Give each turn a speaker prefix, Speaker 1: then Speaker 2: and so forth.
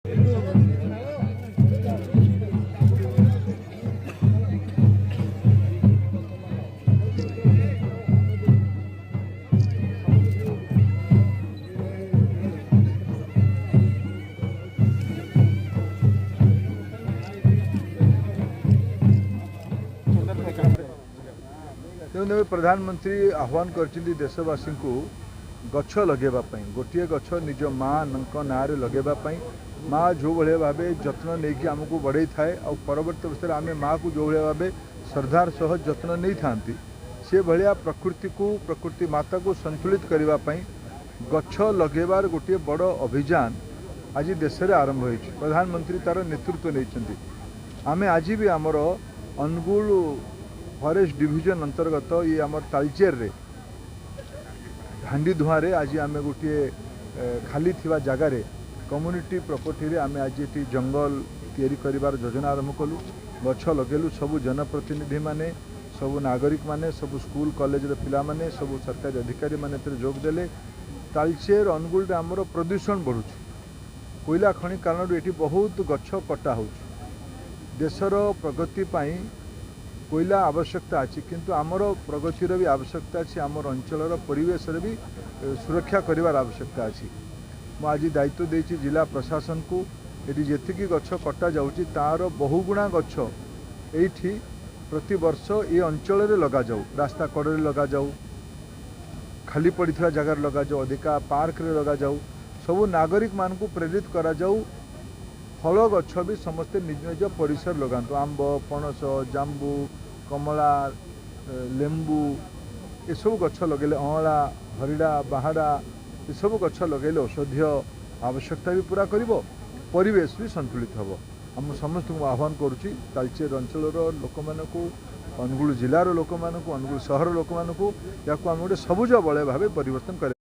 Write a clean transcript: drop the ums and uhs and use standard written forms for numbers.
Speaker 1: ତେଣୁ ଏବେ ପ୍ରଧାନମନ୍ତ୍ରୀ ଆହ୍ୱାନ କରିଛନ୍ତି ଦେଶବାସୀଙ୍କୁ ଗଛ ଲଗାଇବା ପାଇଁ। ଗୋଟିଏ ଗଛ ନିଜ ମାଆଙ୍କ ନାଁରେ ଲଗାଇବା ପାଇଁ। ମା ଯେଉଁଭଳିଆ ଭାବେ ଯତ୍ନ ନେଇକି ଆମକୁ ବଢ଼େଇଥାଏ, ଆଉ ପରବର୍ତ୍ତୀ ଅବସ୍ଥାରେ ଆମେ ମାଆକୁ ଯେଉଁଭଳିଆ ଭାବେ ଶ୍ରଦ୍ଧାର ସହ ଯତ୍ନ ନେଇଥାନ୍ତି, ସେ ଭଳିଆ ପ୍ରକୃତିକୁ, ପ୍ରକୃତି ମାତାକୁ ସନ୍ତୁଳିତ କରିବା ପାଇଁ ଗଛ ଲଗାଇବାର ଗୋଟିଏ ବଡ଼ ଅଭିଯାନ ଆଜି ଦେଶରେ ଆରମ୍ଭ ହୋଇଛି। ପ୍ରଧାନମନ୍ତ୍ରୀ ତା'ର ନେତୃତ୍ୱ ନେଇଛନ୍ତି। ଆମେ ଆଜି ବି ଆମର ଅନୁଗୁଳ ଫରେଷ୍ଟ ଡିଭିଜନ ଅନ୍ତର୍ଗତ ଇଏ ଆମର ତାଲଚେରରେ ହାଣ୍ଡି ଧୂଆଁରେ ଆଜି ଆମେ ଗୋଟିଏ ଖାଲି ଥିବା ଜାଗାରେ କମ୍ୟୁନିଟି ପ୍ରପର୍ଟିରେ ଆମେ ଆଜି ଏଠି ଜଙ୍ଗଲ ତିଆରି କରିବାର ଯୋଜନା ଆରମ୍ଭ କଲୁ। ଗଛ ଲଗେଇଲୁ। ସବୁ ଜନପ୍ରତିନିଧିମାନେ, ସବୁ ନାଗରିକମାନେ, ସବୁ ସ୍କୁଲ କଲେଜର ପିଲାମାନେ, ସବୁ ସରକାରୀ ଅଧିକାରୀମାନେ ଏଥିରେ ଯୋଗ ଦେଲେ। ତାଲଚେର ଅନୁଗୁଳରେ ଆମର ପ୍ରଦୂଷଣ ବଢ଼ୁଛି। କୋଇଲା ଖଣି କାରଣରୁ ଏଠି ବହୁତ ଗଛ କଟା ହେଉଛି। ଦେଶର ପ୍ରଗତି ପାଇଁ କୋଇଲା ଆବଶ୍ୟକତା ଅଛି, କିନ୍ତୁ ଆମର ପ୍ରଗତିର ବି ଆବଶ୍ୟକତା ଅଛି। ଆମର ଅଞ୍ଚଳର ପରିବେଶର ବି ସୁରକ୍ଷା କରିବାର ଆବଶ୍ୟକତା ଅଛି। ମୁଁ ଆଜି ଦାୟିତ୍ୱ ଦେଇଛି ଜିଲ୍ଲା ପ୍ରଶାସନକୁ, ଏଠି ଯେତିକି ଗଛ କଟା ଯାଉଛି ତା'ର ବହୁଗୁଣା ଗଛ ଏଇଠି ପ୍ରତିବର୍ଷ ଏ ଅଞ୍ଚଳରେ ଲଗାଯାଉ। ରାସ୍ତା କଡ଼ରେ ଲଗାଯାଉ, ଖାଲି ପଡ଼ିଥିବା ଜାଗାରେ ଲଗାଯାଉ, ଅଧିକା ପାର୍କରେ ଲଗାଯାଉ। ସବୁ ନାଗରିକମାନଙ୍କୁ ପ୍ରେରିତ କରାଯାଉ। ଫଳ ଗଛ ବି ସମସ୍ତେ ନିଜ ନିଜ ପରିସର ଲଗାନ୍ତୁ। ଆମ୍ବ, ପଣସ, ଜାମ୍ବୁ, କମଳା, ଲେମ୍ବୁ ଏସବୁ ଗଛ ଲଗାଇଲେ, ଅଁଳା, ହରିଡ଼ା, ବାହାଡ଼ା ଏସବୁ ଗଛ ଲଗାଇଲେ ଔଷଧୀୟ ଆବଶ୍ୟକତା ବି ପୁରା କରିବ, ପରିବେଶ ବି ସନ୍ତୁଳିତ ହେବ। ଆମ ସମସ୍ତଙ୍କୁ ଆହ୍ୱାନ କରୁଛି, ତାଲଚେର ଅଞ୍ଚଳର ଲୋକମାନଙ୍କୁ, ଅନୁଗୁଳ ଜିଲ୍ଲାର ଲୋକମାନଙ୍କୁ, ଅନୁଗୁଳ ସହର ଲୋକମାନଙ୍କୁ, ୟାକୁ ଆମେ ଗୋଟେ ସବୁଜ ବଳୟ ଭାବେ ପରିବର୍ତ୍ତନ କରିବା।